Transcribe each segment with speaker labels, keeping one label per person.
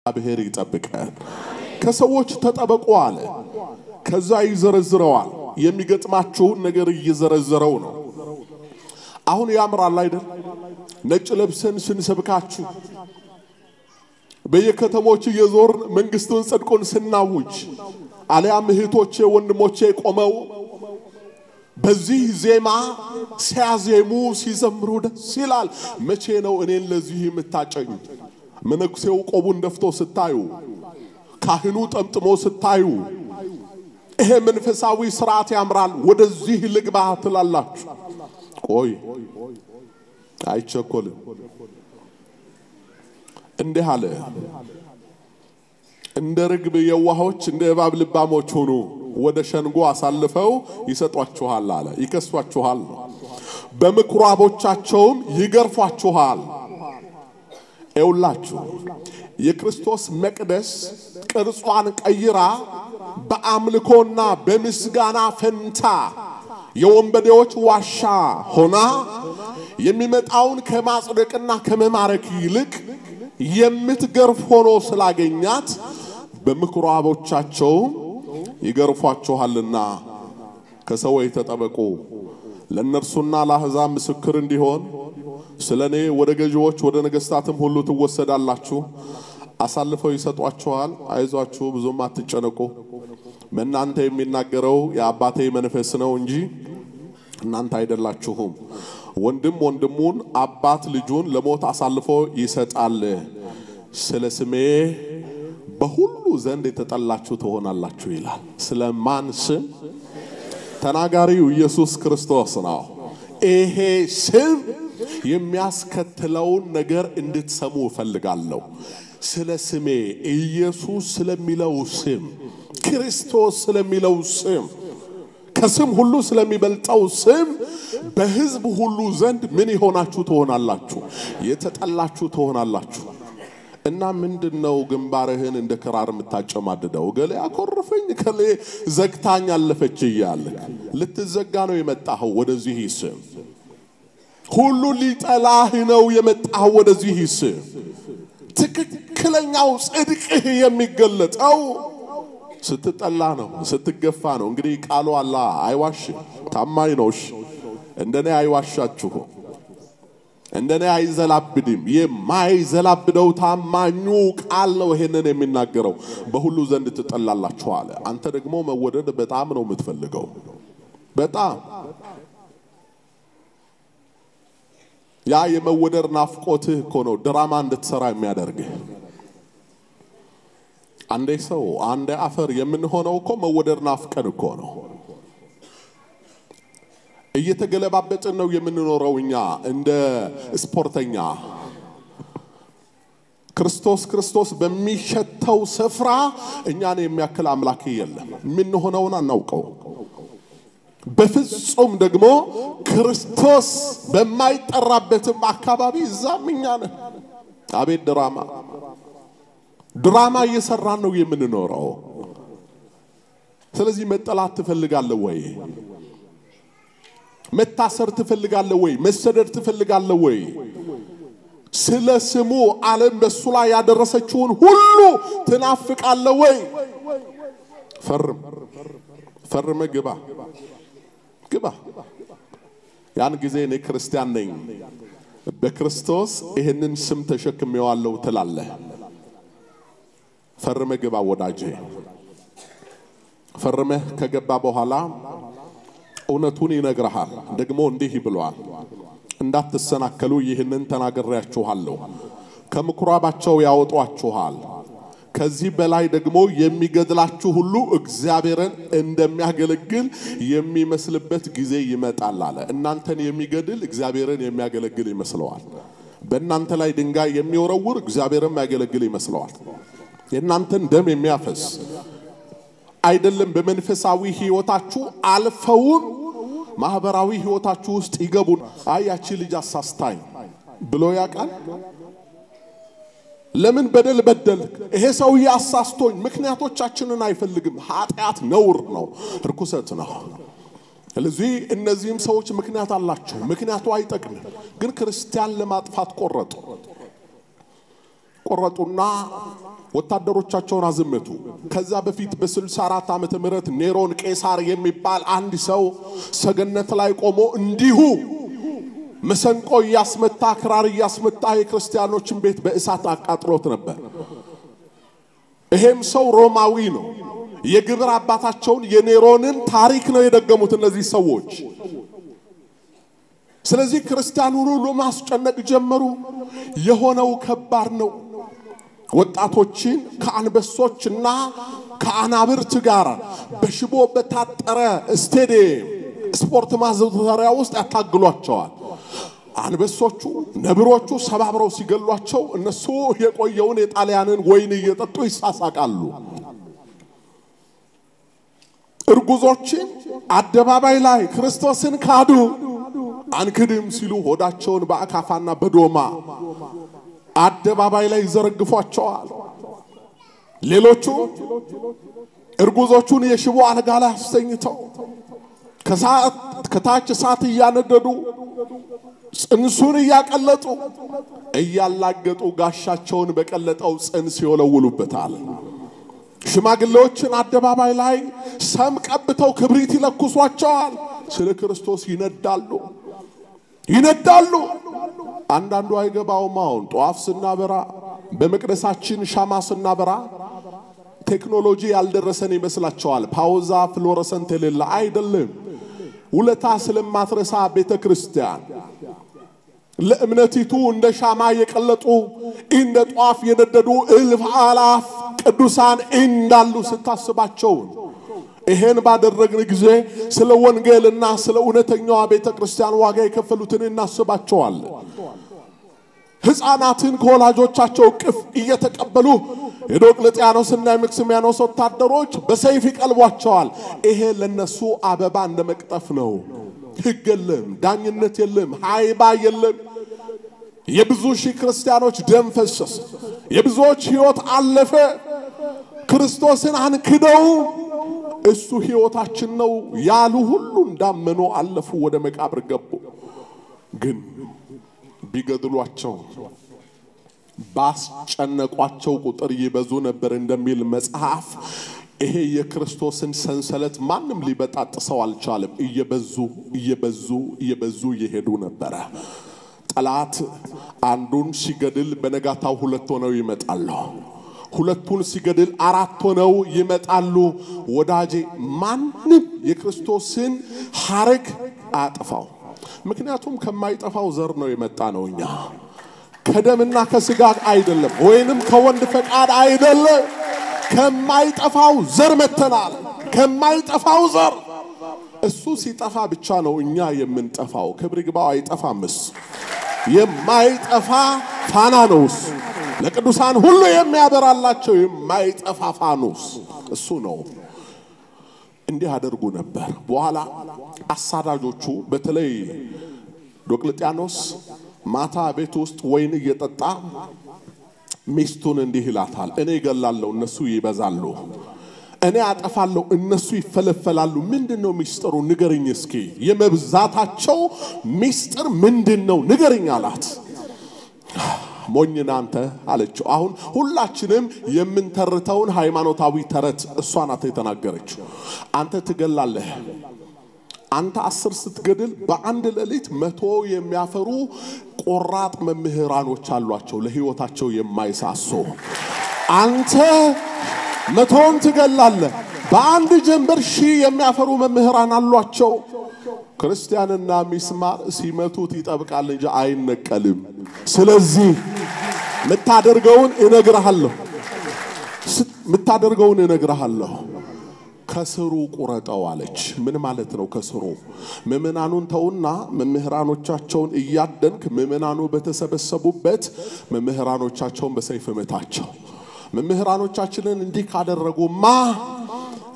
Speaker 1: እግዚአብሔር ይጠብቀን። ከሰዎች ተጠበቁ አለ። ከዛ ይዘረዝረዋል። የሚገጥማችሁን ነገር እየዘረዘረው ነው። አሁን ያምራል አይደል? ነጭ ለብሰን ስንሰብካችሁ፣ በየከተሞች እየዞርን መንግስቱን ጽድቁን ስናውጅ፣ አሊያም እህቶቼ ወንድሞቼ ቆመው በዚህ ዜማ ሲያዜሙ ሲዘምሩ ደስ ይላል። መቼ ነው እኔን ለዚህ የምታጨኝ? መነኩሴው ቆቡን ደፍቶ ስታዩ፣ ካህኑ ጠምጥሞ ስታዩ፣ ይሄ መንፈሳዊ ስርዓት ያምራል፣ ወደዚህ ልግባ ትላላችሁ። ቆይ፣ አይቸኮልም። እንዲህ አለ፣ እንደ ርግብ የዋሆች እንደ እባብ ልባሞች ሁኑ፣ ወደ ሸንጎ አሳልፈው ይሰጧችኋል አለ። ይከሷችኋል ነው። በምኩራቦቻቸውም ይገርፏችኋል። ኤውላችሁ የክርስቶስ መቅደስ ቅርጿን ቀይራ በአምልኮና በምስጋና ፈንታ የወንበዴዎች ዋሻ ሆና የሚመጣውን ከማጽደቅና ከመማረክ ይልቅ የምትገርፍ ሆኖ ስላገኛት በምኩራቦቻቸውም ይገርፏችኋልና ከሰዎች ተጠበቁ። ለእነርሱና ለአሕዛብ ምስክር እንዲሆን ስለ እኔ ወደ ገዢዎች ወደ ነገሥታትም ሁሉ ትወሰዳላችሁ፣ አሳልፈው ይሰጧችኋል። አይዟችሁ፣ ብዙም አትጨነቁ። በእናንተ የሚናገረው የአባቴ መንፈስ ነው እንጂ እናንተ አይደላችሁም። ወንድም ወንድሙን፣ አባት ልጁን ለሞት አሳልፎ ይሰጣል። ስለ ስሜ በሁሉ ዘንድ የተጠላችሁ ትሆናላችሁ ይላል። ስለ ማን ስም? ተናጋሪው ኢየሱስ ክርስቶስ ነው። ይሄ ስም የሚያስከትለውን ነገር እንድትሰሙ እፈልጋለሁ። ስለ ስሜ፣ ኢየሱስ ስለሚለው ስም፣ ክርስቶስ ስለሚለው ስም፣ ከስም ሁሉ ስለሚበልጠው ስም በሕዝብ ሁሉ ዘንድ ምን የሆናችሁ ትሆናላችሁ? የተጠላችሁ ትሆናላችሁ። እና ምንድነው ግንባርህን እንደ ክራር የምታጨማድደው? እገሌ አኮርፈኝ፣ እገሌ ዘግታኝ አለፈች እያለ ልትዘጋ ነው የመጣኸው ወደዚህ ስም። ሁሉ ሊጠላህ ነው የመጣኸው ወደዚህ ስም። ትክክለኛው ጽድቅህ የሚገለጠው ስትጠላ ነው፣ ስትገፋ ነው። እንግዲህ ቃሉ አላ አይዋሽም፣ ታማኝ ነው። እሺ እንደኔ አይዋሻችሁም፣ እንደኔ አይዘላብድም። የማይዘላብደው ታማኙ ቃል ነው ይሄንን የሚናገረው። በሁሉ ዘንድ ትጠላላችሁ አለ። አንተ ደግሞ መወደድ በጣም ነው የምትፈልገው። በጣም ያ የመወደድ ናፍቆትህ እኮ ነው ድራማ እንድትሰራ የሚያደርግህ። አንዴ ሰው አንዴ አፈር የምንሆነው እኮ መወደድ ናፍቀን እኮ ነው። እየተገለባበጥን ነው የምንኖረው እኛ እንደ ስፖርተኛ። ክርስቶስ ክርስቶስ በሚሸተው ስፍራ እኛን የሚያክል አምላክ የለም። የምንሆነውን አናውቀው። በፍጹም ደግሞ ክርስቶስ በማይጠራበትም አካባቢ እዛም እኛ ነን። አቤት ድራማ! ድራማ እየሰራን ነው የምንኖረው። ስለዚህ መጠላት ትፈልጋለህ ወይ? መታሰር ትፈልጋለህ ወይ? መሰደድ ትፈልጋለህ ወይ? ስለ ስሙ ዓለም በሱ ላይ ያደረሰችውን ሁሉ ትናፍቃለህ ወይ? ፈርም፣ ፈርመ ግባ፣ ግባ። ያን ጊዜ እኔ ክርስቲያን ነኝ፣ በክርስቶስ ይህንን ስም ተሸክሜዋለሁ ትላለህ። ፈርመ ግባ ወዳጄ። ፈርመህ ከገባ በኋላ እውነቱን ይነግርሃል። ደግሞ እንዲህ ብሏል፣ እንዳትሰናከሉ ይህንን ተናግሬያችኋለሁ። ከምኩራባቸው ያወጧችኋል። ከዚህ በላይ ደግሞ የሚገድላችሁ ሁሉ እግዚአብሔርን እንደሚያገለግል የሚመስልበት ጊዜ ይመጣል አለ። እናንተን የሚገድል እግዚአብሔርን የሚያገለግል ይመስለዋል። በእናንተ ላይ ድንጋይ የሚወረውር እግዚአብሔርን የሚያገለግል ይመስለዋል። የእናንተን ደም የሚያፈስ አይደለም፣ በመንፈሳዊ ሕይወታችሁ አልፈውም ማህበራዊ ሕይወታችሁ ውስጥ ይገቡ። አይ ያቺ ልጅ አሳስታኝ ብሎ ያውቃል? ለምን በደል በደልክ? ይሄ ሰውዬ አሳስቶኝ። ምክንያቶቻችንን አይፈልግም። ኃጢአት ነውር ነው፣ ርኩሰት ነው። ስለዚህ እነዚህም ሰዎች ምክንያት አላቸው። ምክንያቱ አይጠቅምም፣ ግን ክርስቲያን ለማጥፋት ቆረጡ። ቆረጡና ወታደሮቻቸውን አዘመቱ። ከዛ በፊት በ64 ዓመተ ምህረት ኔሮን ቄሳር የሚባል አንድ ሰው ሰገነት ላይ ቆሞ እንዲሁ መሰንቆ እያስመታ ክራር እያስመታ የክርስቲያኖችን ቤት በእሳት አቃጥሎት ነበር። ይሄም ሰው ሮማዊ ነው። የግብር አባታቸውን የኔሮንን ታሪክ ነው የደገሙት እነዚህ ሰዎች። ስለዚህ ክርስቲያኑን ሁሉ ማስጨነቅ ጀመሩ። የሆነው ከባድ ነው። ወጣቶችን ከአንበሶችና ከአናብርት ጋር በሽቦ በታጠረ ስቴዲየም ስፖርት ማዘውተሪያ ውስጥ ያታግሏቸዋል። አንበሶቹ ነብሮቹ ሰባብረው ሲገሏቸው እነሱ የቆየውን የጣሊያንን ወይን እየጠጡ ይሳሳቃሉ። እርጉዞችን አደባባይ ላይ ክርስቶስን ካዱ አንክድም ሲሉ ሆዳቸውን በአካፋና በዶማ አደባባይ ላይ ይዘረግፏቸዋል። ሌሎቹ እርጉዞቹን የሽቦ አልጋ ላይ አስተኝተው ከታች እሳት እያነደዱ ጽንሱን እያቀለጡ እያላገጡ ጋሻቸውን በቀለጠው ጽንስ ይወለውሉበታል። ሽማግሌዎችን አደባባይ ላይ ሰም ቀብተው ክብሪት ይለኩሷቸዋል። ስለ ክርስቶስ ይነዳሉ ይነዳሉ። አንዳንዱ አይገባውም። አሁን ጧፍ ስናበራ በመቅደሳችን ሻማ ስናበራ ቴክኖሎጂ ያልደረሰን ይመስላቸዋል። ፓውዛ fluorescent የሌለ አይደለም። ውለታ ስለማትረሳ ቤተክርስቲያን ለእምነቲቱ እንደ ሻማ የቀለጡ እንደ ጧፍ የነደዱ እልፍ አላፍ ቅዱሳን እንዳሉ ስታስባቸው ይሄን ባደረግን ጊዜ ስለ ወንጌልና ስለ እውነተኛዋ ቤተክርስቲያን ዋጋ የከፈሉትን እናስባቸዋለን። ሕፃናትን ከወላጆቻቸው እቅፍ እየተቀበሉ የዶቅልጥያኖስና የመክስሚያኖስ ወታደሮች በሰይፍ ይቀልቧቸዋል። ይሄ ለነሱ አበባ እንደመቅጠፍ ነው። ሕግ የለም፣ ዳኝነት የለም፣ ሃይባ የለም። የብዙ ሺህ ክርስቲያኖች ደም ፈሰሰ። የብዙዎች ሕይወት አለፈ። ክርስቶስን አንክደው እሱ ሕይወታችን ነው ያሉ ሁሉ እንዳመኑ አለፉ፣ ወደ መቃብር ገቡ። ግን ቢገድሏቸው ባስጨነቋቸው ቁጥር ይበዙ ነበር እንደሚል መጽሐፍ፣ ይሄ የክርስቶስን ሰንሰለት ማንም ሊበጣጥሰው አልቻለም። እየበዙ እየበዙ እየበዙ እየሄዱ ነበረ። ጠላት አንዱን ሲገድል በነጋታው ሁለት ሆነው ይመጣሉ። ሁለቱን ሲገድል አራት ሆነው ይመጣሉ። ወዳጄ ማንም የክርስቶስን ሐረግ አያጠፋው። ምክንያቱም ከማይጠፋው ዘር ነው የመጣ ነው። እኛ ከደምና ከስጋ አይደለም፣ ወይንም ከወንድ ፈቃድ አይደለም። ከማይጠፋው ዘር መተናል። ከማይጠፋው ዘር እሱ ሲጠፋ ብቻ ነው እኛ የምንጠፋው። ክብር ይግባው፣ አይጠፋምስ። የማይጠፋ ፋና ነው እሱ። ለቅዱሳን ሁሉ የሚያበራላቸው የማይጠፋ ፋኖስ እሱ ነው። እንዲህ አደርጉ ነበር። በኋላ አሳዳጆቹ በተለይ ዶቅልጥያኖስ ማታ ቤት ውስጥ ወይን እየጠጣ ሚስቱን እንዲህ ይላታል፣ እኔ እገላለሁ እነሱ ይበዛሉ፣ እኔ አጠፋለሁ እነሱ ይፈለፈላሉ። ምንድነው ሚስጥሩ? ንገርኝ እስኪ፣ የመብዛታቸው ሚስጥር ምንድነው? ንገርኝ አላት። ሞኝ ናንተ አለችው። አሁን ሁላችንም የምንተርተውን ሃይማኖታዊ ተረት እሷ ናት የተናገረችው። አንተ ትገላለህ፣ አንተ 10 ስትገድል በአንድ ሌሊት 100 የሚያፈሩ ቆራጥ መምህራኖች አሏቸው ለህይወታቸው የማይሳሱ። አንተ 100ን ትገላለህ፣ በአንድ ጀንበር 1000 የሚያፈሩ መምህራን አሏቸው። ክርስቲያንና ሚስማር ሲመቱት ይጠብቃል እንጂ አይነቀልም። ስለዚህ ምታደርገውን እነግርሃለሁ፣ ምታደርገውን እነግርሃለሁ፣ ከስሩ ቁረጠው አለች። ምን ማለት ነው ከስሩ? ምእመናኑን ተውና መምህራኖቻቸውን እያደንክ ምእመናኑ በተሰበሰቡበት መምህራኖቻቸውን በሰይፍ መታቸው። መምህራኖቻችንን እንዲህ ካደረጉማ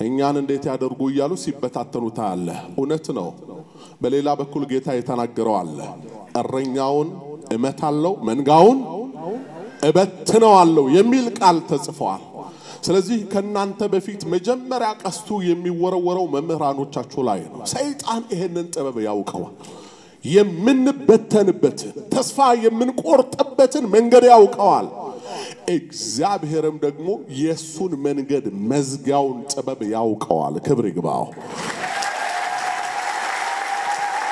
Speaker 1: እኛን እንዴት ያደርጉ እያሉ ሲበታተኑ ታያለህ። እውነት ነው። በሌላ በኩል ጌታ የተናገረው አለ። እረኛውን እመታለሁ መንጋውን እበትነዋለሁ የሚል ቃል ተጽፏል። ስለዚህ ከናንተ በፊት መጀመሪያ ቀስቱ የሚወረወረው መምህራኖቻችሁ ላይ ነው። ሰይጣን ይሄንን ጥበብ ያውቀዋል። የምንበተንበትን ተስፋ የምንቆርጥበትን መንገድ ያውቀዋል። እግዚአብሔርም ደግሞ የሱን መንገድ መዝጊያውን ጥበብ ያውቀዋል። ክብር ይግባው።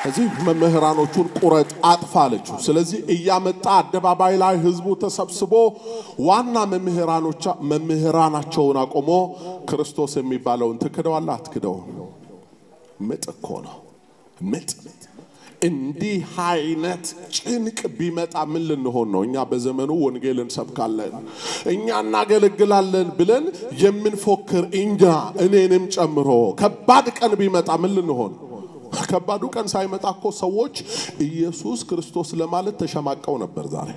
Speaker 1: እዚህ መምህራኖቹን ቁረጥ አጥፋ አለችው። ስለዚህ እያመጣ አደባባይ ላይ ህዝቡ ተሰብስቦ ዋና መምህራናቸውን አቆሞ ክርስቶስ የሚባለውን ትክደዋለህ አትክደውም? ምጥ እኮ ነው ምጥ። እንዲህ አይነት ጭንቅ ቢመጣ ምን ልንሆን ነው? እኛ በዘመኑ ወንጌል እንሰብካለን፣ እኛ እናገለግላለን ብለን የምንፎክር እኛ እኔንም ጨምሮ ከባድ ቀን ቢመጣ ምን ልንሆን? ከባዱ ቀን ሳይመጣ እኮ ሰዎች ኢየሱስ ክርስቶስ ለማለት ተሸማቀው ነበር። ዛሬ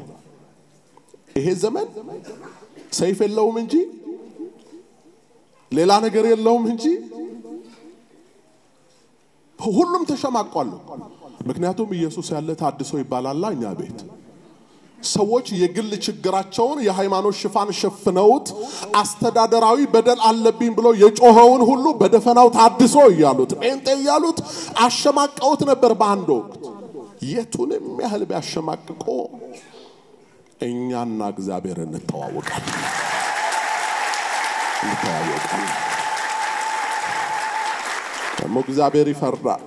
Speaker 1: ይሄ ዘመን ሰይፍ የለውም እንጂ ሌላ ነገር የለውም እንጂ ሁሉም ተሸማቋል። ምክንያቱም ኢየሱስ ያለ ታድሶ ይባላል። እኛ ቤት ሰዎች የግል ችግራቸውን የሃይማኖት ሽፋን ሸፍነውት አስተዳደራዊ በደል አለብኝ ብሎ የጮኸውን ሁሉ በደፈናው ታድሶ እያሉት ጴንጤ እያሉት አሸማቀውት ነበር። በአንድ ወቅት የቱንም ያህል ቢያሸማቅቆ እኛና እግዚአብሔር እንተዋወቃለን እንተዋወቃለን። ደግሞ እግዚአብሔር ይፈርዳል።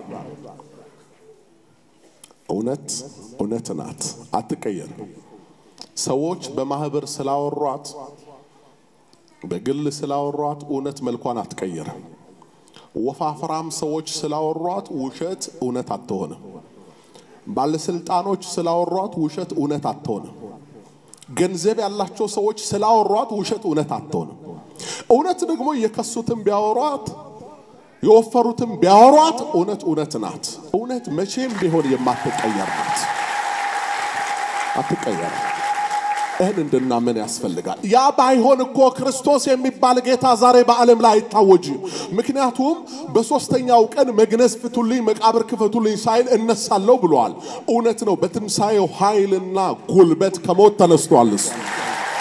Speaker 1: እውነት እውነት ናት፣ አትቀየርም። ሰዎች በማህበር ስላወሯት በግል ስላወሯት እውነት መልኳን አትቀይርም። ወፋፍራም ሰዎች ስላወሯት ውሸት እውነት አትሆንም። ባለስልጣኖች ስላወሯት ውሸት እውነት አትሆንም። ገንዘብ ያላቸው ሰዎች ስላወሯት ውሸት እውነት አትሆንም። እውነት ደግሞ የከሱትም ቢያወሯት የወፈሩትም ቢያወሯት እውነት እውነት ናት። እውነት መቼም ቢሆን የማትቀየር ናት፣ አትቀየርም። ይህን እንድናምን ያስፈልጋል። ያ ባይሆን እኮ ክርስቶስ የሚባል ጌታ ዛሬ በዓለም ላይ አይታወጅም። ምክንያቱም በሶስተኛው ቀን መግነዝ ፍቱልኝ፣ መቃብር ክፈቱልኝ ሳይል እነሳለሁ ብሏል። እውነት ነው። በትንሣኤው ኃይልና ጉልበት ከሞት ተነስቷል። እሱ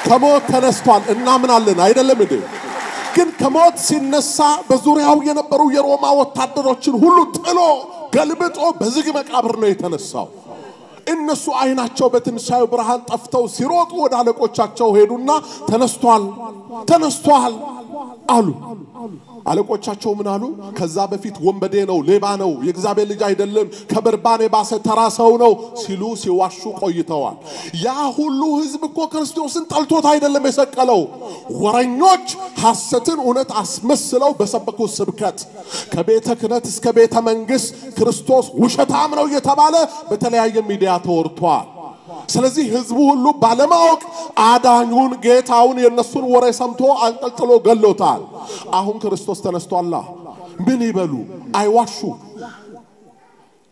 Speaker 1: ከሞት ተነስቷል። እናምናለን አይደለም እንዴ? ግን ከሞት ሲነሳ በዙሪያው የነበሩ የሮማ ወታደሮችን ሁሉ ጥሎ ገልብጦ በዝግ መቃብር ነው የተነሳው። እነሱ አይናቸው በትንሣኤው ብርሃን ጠፍተው ሲሮጡ ወደ አለቆቻቸው ሄዱና ተነስቷል ተነስቷል አሉ። አለቆቻቸው ምን አሉ? ከዛ በፊት ወንበዴ ነው፣ ሌባ ነው፣ የእግዚአብሔር ልጅ አይደለም፣ ከበርባን የባሰ ተራ ሰው ነው ሲሉ ሲዋሹ ቆይተዋል። ያ ሁሉ ሕዝብ እኮ ክርስቶስን ጠልቶት አይደለም የሰቀለው። ወረኞች ሐሰትን እውነት አስመስለው በሰበኩት ስብከት ከቤተ ክህነት እስከ ቤተ መንግስት ክርስቶስ ውሸታም ነው እየተባለ በተለያየ ሚዲያ ተወርቷል። ስለዚህ ህዝቡ ሁሉ ባለማወቅ አዳኙን ጌታውን የነሱን ወሬ ሰምቶ አንጠልጥሎ ገሎታል። አሁን ክርስቶስ ተነስቷላ። ምን ይበሉ? አይዋሹ።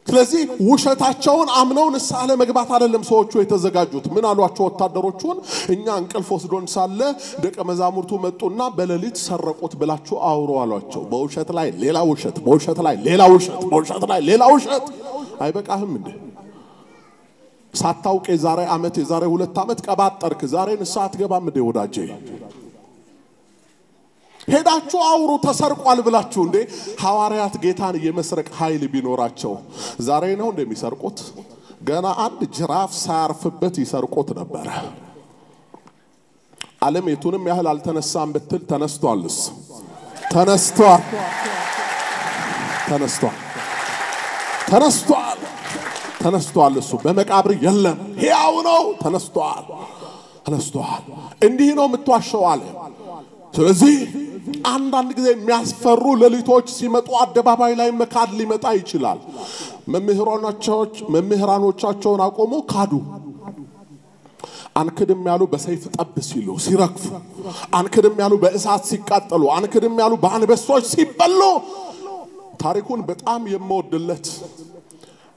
Speaker 1: ስለዚህ ውሸታቸውን አምነው ንስሐ ለመግባት አይደለም ሰዎቹ የተዘጋጁት። ምን አሏቸው ወታደሮቹን? እኛ እንቅልፍ ወስዶን ሳለ ደቀ መዛሙርቱ መጡና በሌሊት ሰረቁት ብላችሁ አውሩ አሏቸው። በውሸት ላይ ሌላ ውሸት፣ በውሸት ላይ ሌላ ውሸት፣ በውሸት ላይ ሌላ ውሸት። አይበቃህም እንዴ? ሳታውቅ የዛሬ ዓመት የዛሬ 2 ዓመት ቀባጠርክ። ዛሬ ንስሐ አትገባም እንዴ ወዳጄ? ሄዳችሁ አውሩ ተሰርቋል ብላችሁ እንዴ? ሐዋርያት ጌታን የመስረቅ ኃይል ቢኖራቸው ዛሬ ነው እንደሚሰርቁት? ገና አንድ ጅራፍ ሳያርፍበት ይሰርቁት ነበረ። ዓለም የቱንም ያህል አልተነሳም ብትል ተነስቷልስ? ተነስቷል፣ ተነስቷል፣ ተነስቷል፣ ተነስቷል። እሱ በመቃብር የለም፣ ሕያው ነው። ተነስቷል፣ ተነስቷል። እንዲህ ነው የምትዋሸው አለ። ስለዚህ አንዳንድ ጊዜ የሚያስፈሩ ሌሊቶች ሲመጡ አደባባይ ላይ መካድ ሊመጣ ይችላል። መምህራኖቻቸውን አቆሙ፣ ካዱ። አንክድም ያሉ በሰይፍ ጠብ ሲሉ ሲረግፉ፣ አንክድም ያሉ በእሳት ሲቃጠሉ፣ አንክድም ያሉ በአንበሶች ሲበሉ። ታሪኩን በጣም የምወድለት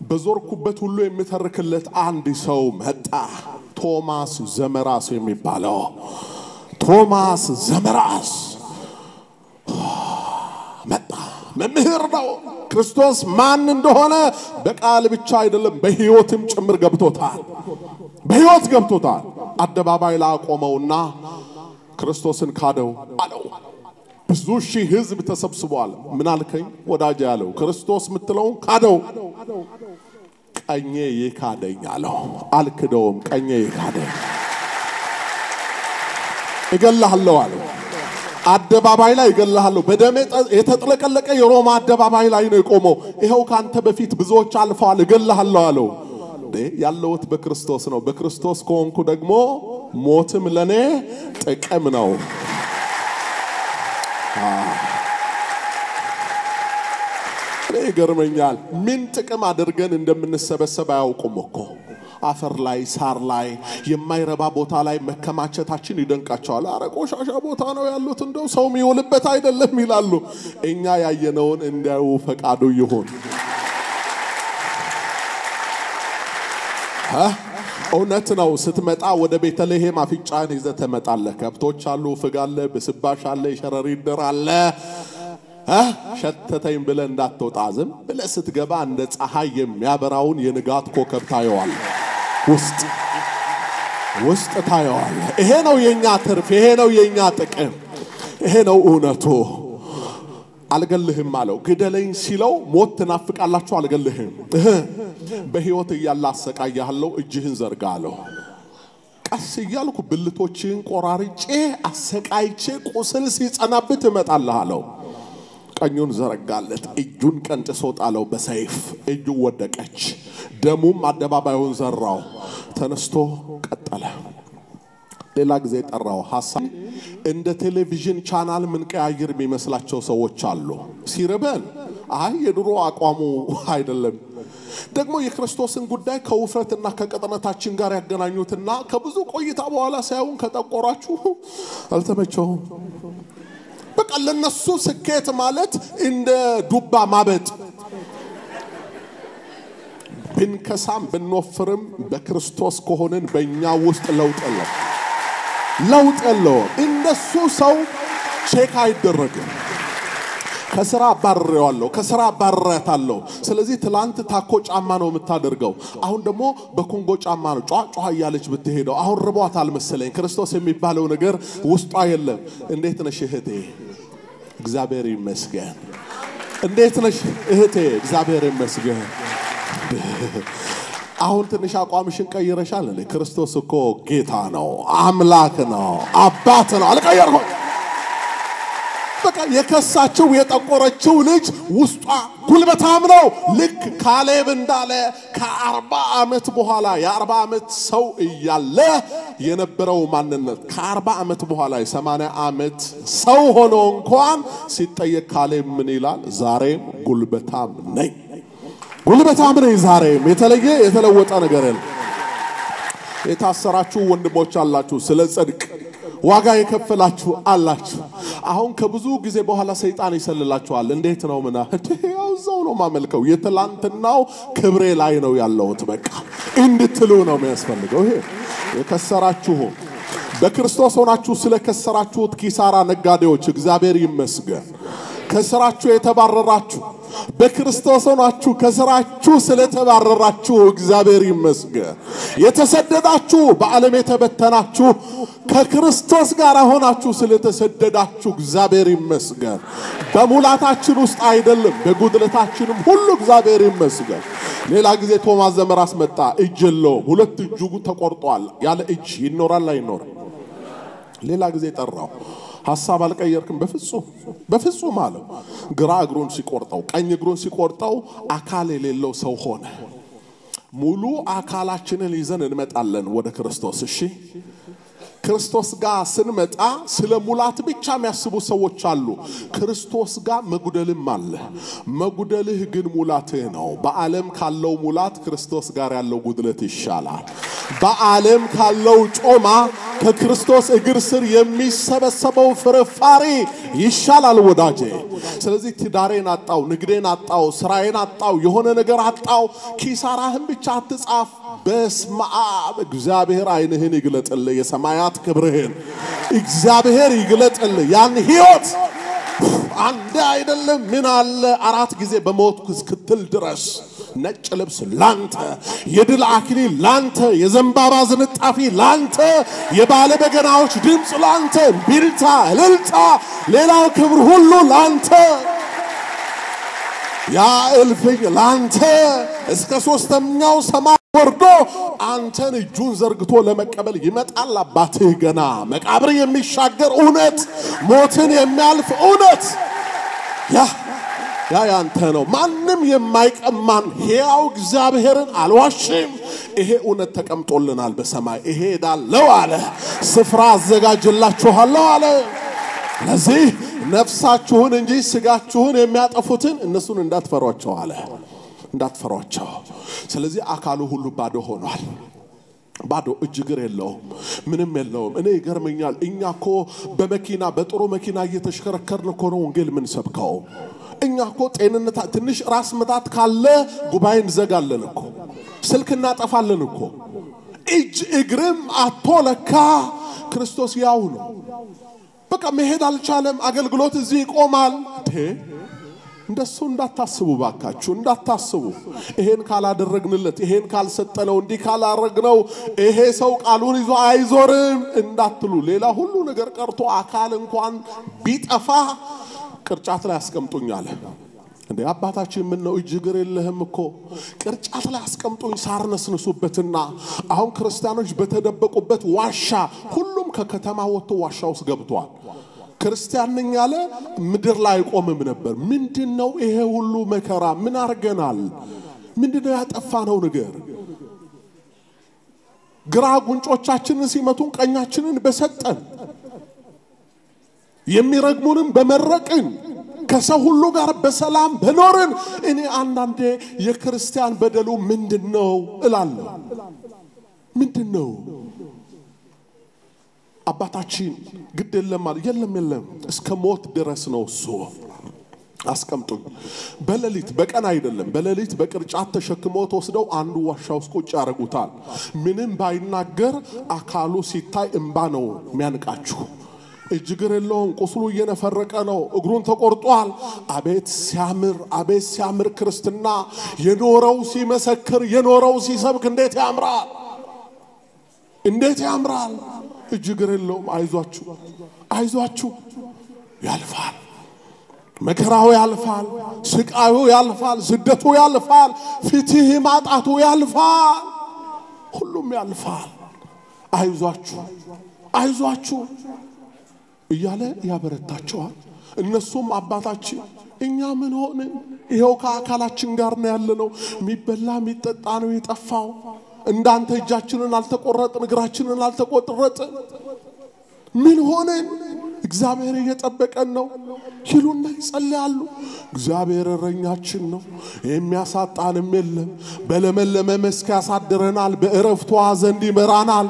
Speaker 1: በዞርኩበት ሁሉ የምተርክለት አንድ ሰው መጣ። ቶማስ ዘመራስ የሚባለው ቶማስ ዘመራስ መጣ። መምህር ነው። ክርስቶስ ማን እንደሆነ በቃል ብቻ አይደለም በሕይወትም ጭምር ገብቶታል። በሕይወት ገብቶታል። አደባባይ ላይ አቆመውና ክርስቶስን ካደው አለው። ብዙ ሺህ ሕዝብ ተሰብስቧል። ምን አልከኝ ወዳጄ አለው። ክርስቶስ የምትለውን ካደው። ቀኜ ይካደኝ አለው። አልክደውም፣ ቀኜ ይካደኝ። እገልሃለሁ አለው። አደባባይ ላይ እገልሃለሁ። በደም የተጥለቀለቀ የሮማ አደባባይ ላይ ነው የቆመው። ይኸው ካንተ በፊት ብዙዎች አልፈዋል፣ እገልሃለሁ አለው። ያለሁት በክርስቶስ ነው። በክርስቶስ ከሆንኩ ደግሞ ሞትም ለኔ ጥቅም ነው። ይገርመኛል። ምን ጥቅም አድርገን እንደምንሰበሰብ አያውቁም እኮ። አፈር ላይ፣ ሳር ላይ፣ የማይረባ ቦታ ላይ መከማቸታችን ይደንቃቸዋል። አረ ቆሻሻ ቦታ ነው ያሉት፣ እንደው ሰው የሚውልበት አይደለም ይላሉ። እኛ ያየነውን እንዲያዩ ፈቃዱ ይሁን። እውነት ነው። ስትመጣ ወደ ቤተልሔም አፍንጫህን ይዘህ ትመጣለህ። ከብቶች አሉ፣ ፍግ አለ፣ ብስባሽ አለ፣ የሸረሪት ድር አለ። ሸተተኝ ብለህ እንዳትወጣ ዝም ብለህ ስትገባ እንደ ፀሐይ የሚያበራውን የንጋት ኮከብ ታየዋለህ። ውስጥ ውስጥ ታየዋለህ። ይሄ ነው የኛ ትርፍ፣ ይሄ ነው የኛ ጥቅም፣ ይሄ ነው እውነቱ። አልገልህም አለው። ግደለኝ ሲለው ሞት ትናፍቃላችሁ፣ አልገልህም፣ በሕይወት እያለ አሰቃያለሁ፣ እጅህን ዘርጋ አለው። ቀስ እያልኩ ብልቶችህን ቆራርጬ አሰቃይቼ ቁስል ሲጸናብህ እመጣልህ አለው። ቀኙን ዘረጋለት፣ እጁን ቀንጥሶ ጣለው በሰይፍ። እጁ ወደቀች፣ ደሙም አደባባዩን ዘራው። ተነስቶ ቀጠለ። ሌላ ጊዜ ጠራው። ሐሳብ እንደ ቴሌቪዥን ቻናል ምን ቀያይር የሚመስላቸው ሰዎች አሉ። ሲርበን አይ የድሮ አቋሙ አይደለም። ደግሞ የክርስቶስን ጉዳይ ከውፍረትና ከቅጥነታችን ጋር ያገናኙትና ከብዙ ቆይታ በኋላ ሳይሆን ከጠቆራችሁ አልተመቸውም። በቃ ለነሱ ስኬት ማለት እንደ ዱባ ማበጥ። ብንከሳም ብንወፍርም በክርስቶስ ከሆንን በእኛ ውስጥ ለውጥ የለም፣ ለውጥ የለውም። እንደሱ ሰው check አይደረግም። ከስራ አባርሬዋለሁ፣ ከስራ አባርሬያታለሁ። ስለዚህ ትላንት ታኮ ጫማ ነው የምታደርገው፣ አሁን ደግሞ በኮንጎ ጫማ ነው ጯ ጯ እያለች ብትሄደው። አሁን ርቧታል መሰለኝ፣ ክርስቶስ የሚባለው ነገር ውስጧ የለም። እንዴት ነሽ እህቴ? እግዚአብሔር ይመስገን። እንዴት ነሽ እህቴ? እግዚአብሔር ይመስገን። አሁን ትንሽ አቋምሽን ቀይረሻል እንዴ? ክርስቶስ እኮ ጌታ ነው፣ አምላክ ነው፣ አባት ነው። አልቀየርኩም። በቃ የከሳችው የጠቆረችው ልጅ ውስጧ ጉልበታም ነው። ልክ ካሌብ እንዳለ ከ40 ዓመት በኋላ የ40 ዓመት ሰው እያለ የነበረው ማንነት ከ40 ዓመት በኋላ የ80 ዓመት ሰው ሆኖ እንኳን ሲጠየቅ ካሌብ ምን ይላል? ዛሬም ጉልበታም ነኝ፣ ጉልበታም ነኝ። ዛሬም የተለየ የተለወጠ ነገር የለም። የታሰራችሁ ወንድሞች አላችሁ፣ ስለ ጽድቅ ዋጋ የከፈላችሁ አላችሁ። አሁን ከብዙ ጊዜ በኋላ ሰይጣን ይሰልላችኋል። እንዴት ነው ምና ያው እዛው ነው ማመልከው፣ የትላንትናው ክብሬ ላይ ነው ያለሁት በቃ እንድትሉ ነው የሚያስፈልገው። ይሄ የከሰራችሁ በክርስቶስ ሆናችሁ ስለከሰራችሁት ኪሳራ ነጋዴዎች እግዚአብሔር ይመስገን። ከስራችሁ የተባረራችሁ በክርስቶስ ሆናችሁ ከስራችሁ ስለተባረራችሁ እግዚአብሔር ይመስገን። የተሰደዳችሁ በዓለም የተበተናችሁ ከክርስቶስ ጋር ሆናችሁ ስለተሰደዳችሁ እግዚአብሔር ይመስገን። በሙላታችን ውስጥ አይደለም በጉድለታችንም ሁሉ እግዚአብሔር ይመስገን። ሌላ ጊዜ ቶማስ ዘመራስ መጣ፣ እጅ የለውም፣ ሁለት እጁ ተቆርጧል። ያለ እጅ ይኖራል አይኖርም? ሌላ ጊዜ ጠራው። ሐሳብ አልቀየርክም? በፍጹም በፍጹም አለው። ግራ እግሩን ሲቆርጠው ቀኝ እግሩን ሲቆርጠው አካል የሌለው ሰው ሆነ። ሙሉ አካላችንን ይዘን እንመጣለን ወደ ክርስቶስ። እሺ ክርስቶስ ጋር ስንመጣ ስለ ሙላት ብቻ የሚያስቡ ሰዎች አሉ። ክርስቶስ ጋር መጉደልም አለ። መጉደልህ ግን ሙላትህ ነው። በዓለም ካለው ሙላት ክርስቶስ ጋር ያለው ጉድለት ይሻላል። በዓለም ካለው ጮማ ከክርስቶስ እግር ስር የሚሰበሰበው ፍርፋሪ ይሻላል ወዳጄ። ስለዚህ ትዳሬን አጣው፣ ንግዴን አጣው፣ ስራዬን አጣው፣ የሆነ ነገር አጣው፣ ኪሳራህን ብቻ አትጻፍ። በስመ አብ እግዚአብሔር ዓይንህን ይግለጥልህ፣ የሰማያት ክብርህን እግዚአብሔር ይግለጥልህ። ያን ህይወት አንድ አይደለም ምን አለ 4 ጊዜ በሞት እስክትል ድረስ ነጭ ልብስ ላንተ፣ የድል አክሊል ላንተ፣ የዘንባባ ዝንጣፊ ላንተ፣ የባለ በገናዎች ድምፅ ላንተ፣ ቢልታ እልልታ፣ ሌላው ክብር ሁሉ ላንተ፣ ያ እልፍኝ ላንተ እስከ 3ኛው ሰማይ ወርዶ አንተን እጁን ዘርግቶ ለመቀበል ይመጣል። አባትህ ገና መቃብር የሚሻገር እውነት፣ ሞትን የሚያልፍ እውነት ያ ያ ያንተ ነው። ማንም የማይቀማን ሕያው እግዚአብሔርን አልዋሽም። ይሄ እውነት ተቀምጦልናል በሰማይ። እሄዳለሁ አለ፣ ስፍራ አዘጋጅላችኋለሁ አለ። ለዚህ ነፍሳችሁን እንጂ ስጋችሁን የሚያጠፉትን እነሱን እንዳትፈሯቸው አለ፣ እንዳትፈሯቸው። ስለዚህ አካሉ ሁሉ ባዶ ሆኗል። ባዶ እጅ እግር የለውም፣ ምንም የለውም። እኔ ይገርመኛል። እኛ እኮ በመኪና በጥሩ መኪና እየተሽከረከርን እኮ ነው ወንጌል የምንሰብከው። እኛ እኮ ጤንነት ትንሽ ራስ ምታት ካለ ጉባኤ እንዘጋለን እኮ፣ ስልክ እናጠፋለን እኮ። እጅ እግርም አቶ ለካ ክርስቶስ ያው ነው። በቃ መሄድ አልቻለም። አገልግሎት እዚህ ይቆማል። እንደሱ እንዳታስቡ ባካችሁ፣ እንዳታስቡ። ይሄን ካላደረግንለት፣ ይሄን ካልሰጠነው፣ እንዲህ ካላረግነው ይሄ ሰው ቃሉን ይዞ አይዞርም እንዳትሉ። ሌላ ሁሉ ነገር ቀርቶ አካል እንኳን ቢጠፋ ቅርጫት ላይ አስቀምጡኝ አለ። እንዴ አባታችን ምን ነው እጅ እግር የለህም እኮ፣ ቅርጫት ላይ አስቀምጡኝ ሳር ነስንሱበትና። አሁን ክርስቲያኖች በተደበቁበት ዋሻ ሁሉም ከከተማ ወጥቶ ዋሻ ውስጥ ገብቷል። ክርስቲያን ነኝ ያለ ምድር ላይ አይቆምም ነበር። ምንድነው ይሄ ሁሉ መከራ? ምን አርገናል? ምንድነው ያጠፋነው ነገር? ግራ ጉንጮቻችንን ሲመቱን ቀኛችንን በሰጠን፣ የሚረግሙንም በመረቅን፣ ከሰው ሁሉ ጋር በሰላም በኖርን። እኔ አንዳንዴ የክርስቲያን በደሉ ምንድነው እላለሁ። ምንድነው? አባታችን ግድ የለም አለ። የለም የለም፣ እስከ ሞት ድረስ ነው እሱ። አስቀምጡኝ። በሌሊት በቀን አይደለም፣ በሌሊት በቅርጫት ተሸክመው ተወስደው አንዱ ዋሻ ውስጥ ቁጭ ያደርጉታል። ምንም ባይናገር አካሉ ሲታይ እምባ ነው የሚያንቃችሁ። እጅ እግር የለውም፣ ቁስሉ እየነፈረቀ ነው፣ እግሩን ተቆርጧል። አቤት ሲያምር፣ አቤት ሲያምር ክርስትና! የኖረው ሲመሰክር፣ የኖረው ሲሰብክ እንዴት ያምራል! እንዴት ያምራል! እጅ እግር የለውም። አይዟችሁ፣ አይዟችሁ፣ ያልፋል። መከራው ያልፋል፣ ስቃዩ ያልፋል፣ ስደቱ ያልፋል፣ ፍትህ ማጣቱ ያልፋል፣ ሁሉም ያልፋል። አይዟችሁ፣ አይዟችሁ እያለ ያበረታቸዋል። እነሱም አባታችን እኛ ምን ሆንን? ይኸው ከአካላችን ጋር ነው ያለነው። የሚበላ የሚጠጣ ነው የጠፋው። እንዳንተ እጃችንን አልተቆረጥን፣ እግራችንን አልተቆረጥን። ምን ሆነን? እግዚአብሔር እየጠበቀን ነው ይሉና ይጸልያሉ። እግዚአብሔር እረኛችን ነው፣ የሚያሳጣንም የለም። በለመለመ መስክ ያሳድረናል፣ በእረፍቷ ዘንድ ይመራናል።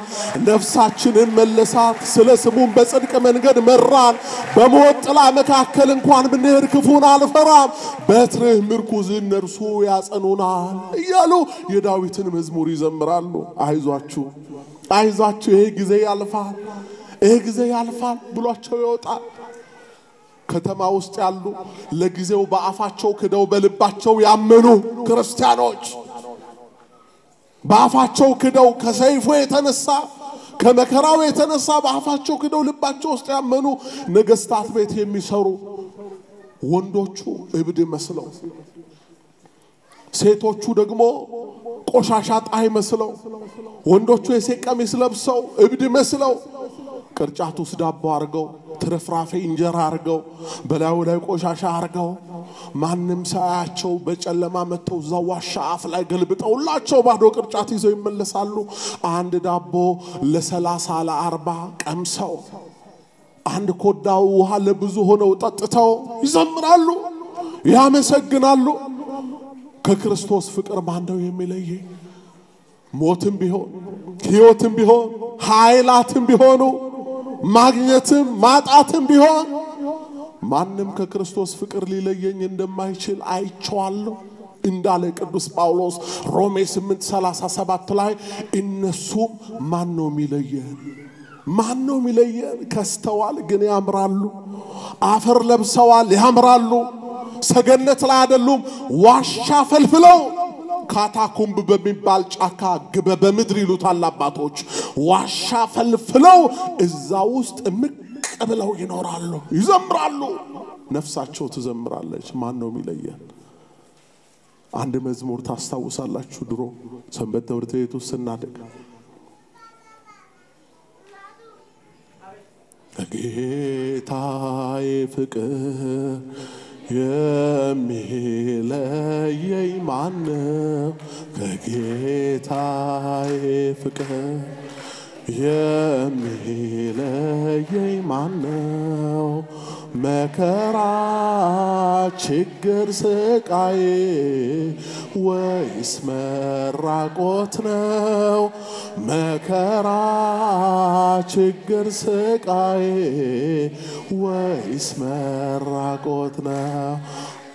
Speaker 1: ነፍሳችንን መለሳት፣ ስለ ስሙም በጽድቅ መንገድ መራን። በሞት ጥላ መካከል እንኳን ብንሄድ ክፉን አልፈራም፣ በትርህ ምርኩዝህ እነርሱ ያጸኑናል እያሉ የዳዊትን መዝሙር ይዘምራሉ። አይዟችሁ፣ አይዟችሁ፣ ይሄ ጊዜ ያልፋል፣ ይሄ ጊዜ ያልፋል ብሏቸው ይወጣል። ከተማ ውስጥ ያሉ ለጊዜው በአፋቸው ክደው በልባቸው ያመኑ ክርስቲያኖች በአፋቸው ክደው ከሰይፉ የተነሳ ከመከራው የተነሳ በአፋቸው ክደው ልባቸው ውስጥ ያመኑ ነገስታት ቤት የሚሰሩ ወንዶቹ እብድ መስለው፣ ሴቶቹ ደግሞ ቆሻሻ ጣይ መስለው፣ ወንዶቹ የሴት ቀሚስ ለብሰው እብድ መስለው ቅርጫት ውስጥ ዳቦ አርገው ትርፍራፊ እንጀራ አርገው በላዩ ላይ ቆሻሻ አርገው ማንም ሳያቸው በጨለማ መጥተው እዛ ዋሻ አፍ ላይ ገልብጠውላቸው ባዶ ቅርጫት ይዘው ይመለሳሉ። አንድ ዳቦ ለ30 ለ40 ቀምሰው አንድ ኮዳ ውሃ ለብዙ ሆነው ጠጥተው ይዘምራሉ፣ ያመሰግናሉ። ከክርስቶስ ፍቅር ማን ነው የሚለየኝ? ሞትም ቢሆን ሕይወትም ቢሆን ኃይላትም ቢሆኑ ማግኘትም ማጣትም ቢሆን ማንም ከክርስቶስ ፍቅር ሊለየኝ እንደማይችል አይቼዋለሁ እንዳለ ቅዱስ ጳውሎስ ሮሜ 8:37 ላይ እነሱም ማን ነው የሚለየን? ማን ነው የሚለየን? ከስተዋል ግን ያምራሉ፣ አፈር ለብሰዋል ያምራሉ። ሰገነት ላይ አይደሉም፣ ዋሻ ፈልፍለው ካታኩምብ በሚባል ጫካ ግበ በምድር ይሉታል አባቶች። ዋሻ ፈልፍለው እዛ ውስጥ ምቅ ብለው ይኖራሉ፣ ይዘምራሉ። ነፍሳቸው ትዘምራለች። ማን ነው የሚለየን? አንድ መዝሙር ታስታውሳላችሁ? ድሮ ሰንበት ትምህርት ቤት ውስጥ ስናድግ ከጌታዬ ፍቅር የሚለየኝ ማነው? ከጌታዬ ፍቅር የሚለየኝ ማነው? መከራ ችግር ስቃይ ወይስ መራቆት ነው? መከራ ችግር ስቃይ ወይስ መራቆት ነው?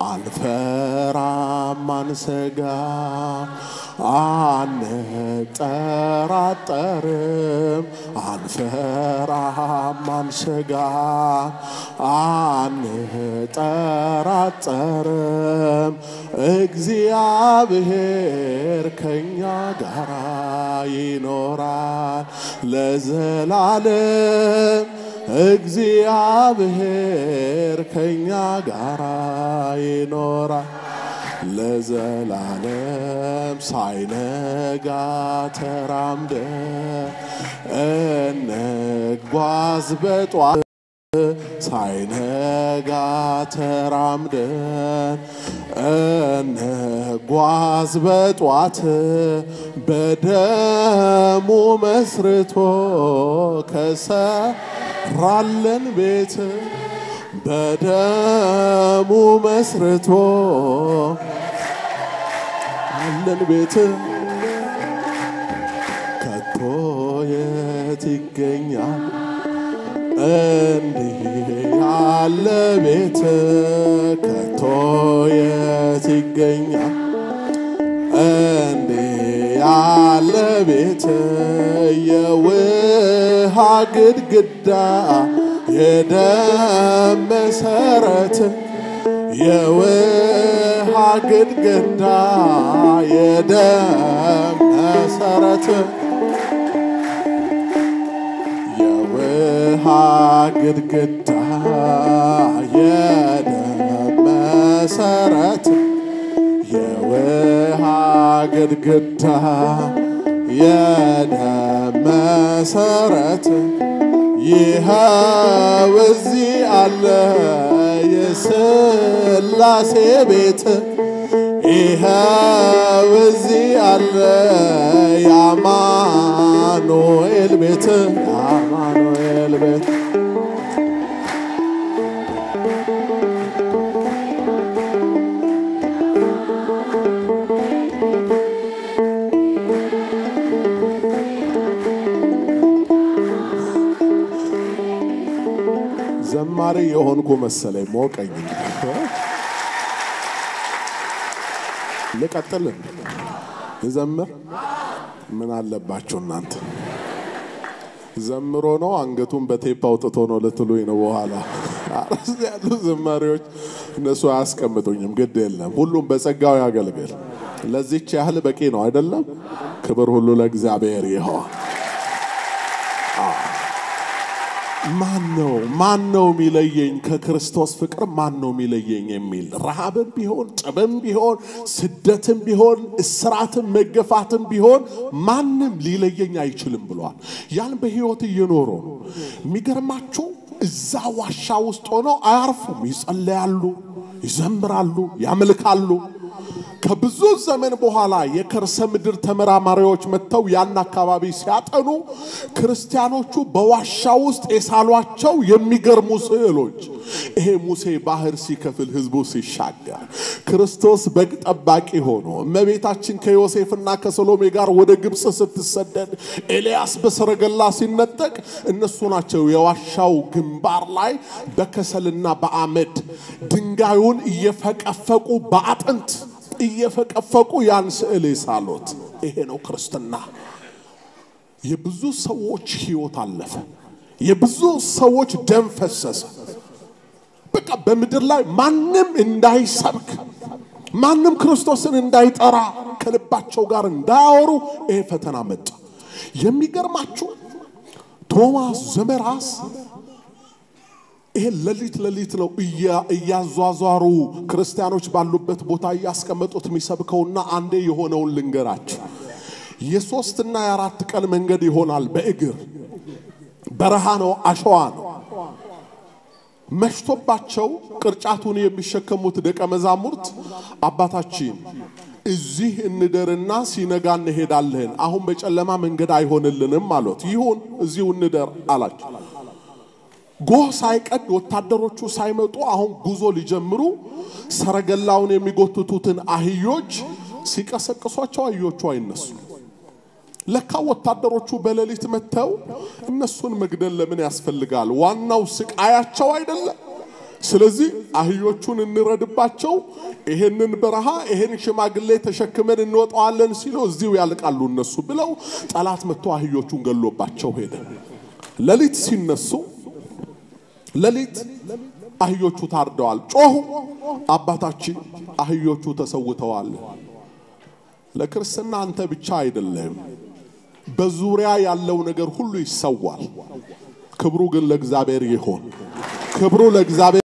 Speaker 1: አንፈራም አንሰጋም አንጠራጠርም፣ አንፈራም አንሰጋም አንጠራጠርም፣ እግዚአብሔር ከኛ ጋራ ይኖራል ለዘላለም። እግዚአብሔር ከኛ ጋራ ይኖራል ለዘላለም። ሳይነጋ ተራምደን እንጓዝ በጧት፣ ሳይነጋ ተራምደን እንጓዝ በጧት፣ በደሙ መስርቶ ከሰራለን ቤት፣ በደሙ መስርቶ አለን ቤት፣ ከቶ የት ይገኛል እንዲህ ያለ ቤት? ከቶ የት ይገኛል እንዲህ ያለ ቤት? የውሃ ግድግዳ የደም መሰረት፣ የውሃ ግድግዳ የደም መሰረት፣ የውሃ ግድግዳ የደም መሰረት፣ የውሃ ግድግዳ የደም መሰረት፣ ይኸው እዚህ አለ የሥላሴ ቤት፣ ይኸው እዚህ አለ የአማኑኤል ቤት፣ የአማኑኤል ቤት። ዘማሪ የሆንኩ መሰለኝ፣ ሞቀኝ። ልቀጥል? ልዘምር? ምን አለባችሁ እናንተ? ዘምሮ ነው አንገቱን በቴፕ አውጥቶ ነው ልትሉኝ ነው በኋላ። እዚህ ያሉ ዘማሪዎች እነሱ አያስቀምጡኝም፣ ግድ የለም። ሁሉም በጸጋው ያገልግል። ለዚች ያህል በቂ ነው አይደለም? ክብር ሁሉ ለእግዚአብሔር ይሆን። ማን ነው ማን ነው የሚለየኝ ከክርስቶስ ፍቅር? ማን ነው የሚለየኝ የሚል፣ ረሃብም ቢሆን ጥብም ቢሆን ስደትም ቢሆን እስራትም መገፋትም ቢሆን ማንም ሊለየኝ አይችልም ብሏል። ያን በህይወት እየኖሩ ነው። የሚገርማችሁ እዛ ዋሻ ውስጥ ሆነው አያርፉም። ይጸለያሉ፣ ይዘምራሉ፣ ያመልካሉ። ከብዙ ዘመን በኋላ የከርሰ ምድር ተመራማሪዎች መጥተው ያን አካባቢ ሲያጠኑ ክርስቲያኖቹ በዋሻ ውስጥ የሳሏቸው የሚገርሙ ስዕሎች፣ ይሄ ሙሴ ባህር ሲከፍል ህዝቡ ሲሻገር፣ ክርስቶስ በግ ጠባቂ ሆኖ፣ እመቤታችን ከዮሴፍና ከሰሎሜ ጋር ወደ ግብፅ ስትሰደድ፣ ኤልያስ በሰረገላ ሲነጠቅ እነሱ ናቸው የዋሻው ግንባር ላይ በከሰልና በአመድ ድንጋዩን እየፈቀፈቁ፣ በአጥንት እየፈቀፈቁ ያን ስዕል የሳሉት። ይሄ ነው ክርስትና። የብዙ ሰዎች ህይወት አለፈ። የብዙ ሰዎች ደም ፈሰሰ። በቃ በምድር ላይ ማንም እንዳይሰብክ፣ ማንም ክርስቶስን እንዳይጠራ፣ ከልባቸው ጋር እንዳያወሩ ይሄ ፈተና መጣ። የሚገርማችሁ ቶማስ ዘመራስ ይሄ ለሊት ለሊት ነው እያዟዟሩ ክርስቲያኖች ባሉበት ቦታ እያስቀመጡት የሚሰብከውና አንዴ የሆነውን ልንገራችሁ። የ3 እና የ4 ቀን መንገድ ይሆናል በእግር፣ በረሃ ነው፣ አሸዋ ነው። መሽቶባቸው ቅርጫቱን የሚሸከሙት ደቀ መዛሙርት አባታችን እዚህ እንደርና ሲነጋ እንሄዳለን፣ አሁን በጨለማ መንገድ አይሆንልንም አሉት። ይሁን እዚሁ እንደር አላቸው። ጎህ ሳይቀድ ወታደሮቹ ሳይመጡ አሁን ጉዞ ሊጀምሩ ሰረገላውን የሚጎትቱትን አህዮች ሲቀሰቅሷቸው አህዮቹ አይነሱ። ለካ ወታደሮቹ በሌሊት መጥተው እነሱን መግደል ለምን ያስፈልጋል? ዋናው ስቃያቸው አይደለም። ስለዚህ አህዮቹን እንረድባቸው፣ ይሄንን በረሃ ይሄን ሽማግሌ ተሸክመን እንወጣዋለን ሲሉ እዚሁ ያልቃሉ እነሱ ብለው ጠላት መጥቶ አህዮቹን ገሎባቸው ሄደ። ሌሊት ሲነሱ ሌሊት አህዮቹ ታርደዋል። ጮሁ፣ አባታችን አህዮቹ ተሰውተዋል። ለክርስትና አንተ ብቻ አይደለም፣ በዙሪያ ያለው ነገር ሁሉ ይሰዋል። ክብሩ ግን ለእግዚአብሔር ይሁን። ክብሩ ለእግዚአብሔር።